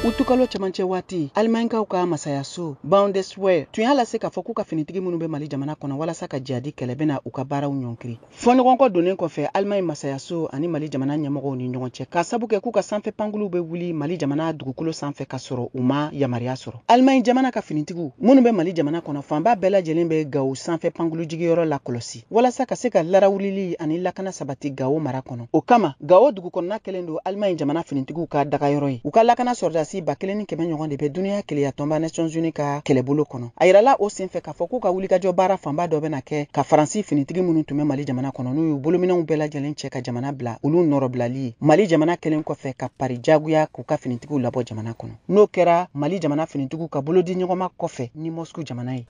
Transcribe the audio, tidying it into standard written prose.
Utukalo cɛmancɛ waati, Alimaɲikaw ka masayaso Bundeswehr tun y'a lase k'a fɔ k'u ka finitigi minnu bɛ Mali jamana kɔnɔ walasa ka jihadi kɛlɛ bɛna u ka baaraw ɲɔnkiri. Fɔɲɔgɔnkɔ donnen kɔfɛ Alimaɲi masayaso ani Mali jamana ɲɛmɔgɔw ni ɲɔgɔn cɛ, k'a sabu kɛ k'u ka sanfɛ pankuluw bɛ wuli Mali jamana dugukolo sanfɛ ka sɔrɔ u ma yamaruya sɔrɔ. Alimaɲi jamana ka finitigiw minnu bɛ Mali jamana kɔnɔ, fanba bɛɛ lajɛlen bɛ Gawo sanfɛ pankulu jigiyɔrɔ lakɔlɔsi walasa ka se ka larawulili ani lakana sabati Gawo mara kɔnɔ. O kama, Gawo dugu kɔnɔna kɛlen don Alimaɲi jamana finitigiw ka dagayɔrɔ ye. U ka lakana sɔrɔdasi 1,100 ɲɔgɔn de bɛ duniya keleya tɔnba Nations Unies ka kɛlɛbolo kɔnɔ. A yirala o senfɛ k'a fɔ k'u ka wulikajɔ baara fanba dɔ bɛna kɛ ka Faransi finitigi minnu tun bɛ Mali jamana kɔnɔ, n'u y'u bolominɛnw bɛɛ lajɛlen cɛ ka jamana bila, olu nɔrɔbilali ye Mali jamana kɛlen kɔfɛ ka pari jagoya k'u ka finitigiw labɔ jamana kɔnɔ. N'o kɛra Mali jamana finitigiw ka bolodi ɲɔgɔnma kɔfɛ ni Moscou jamana ye.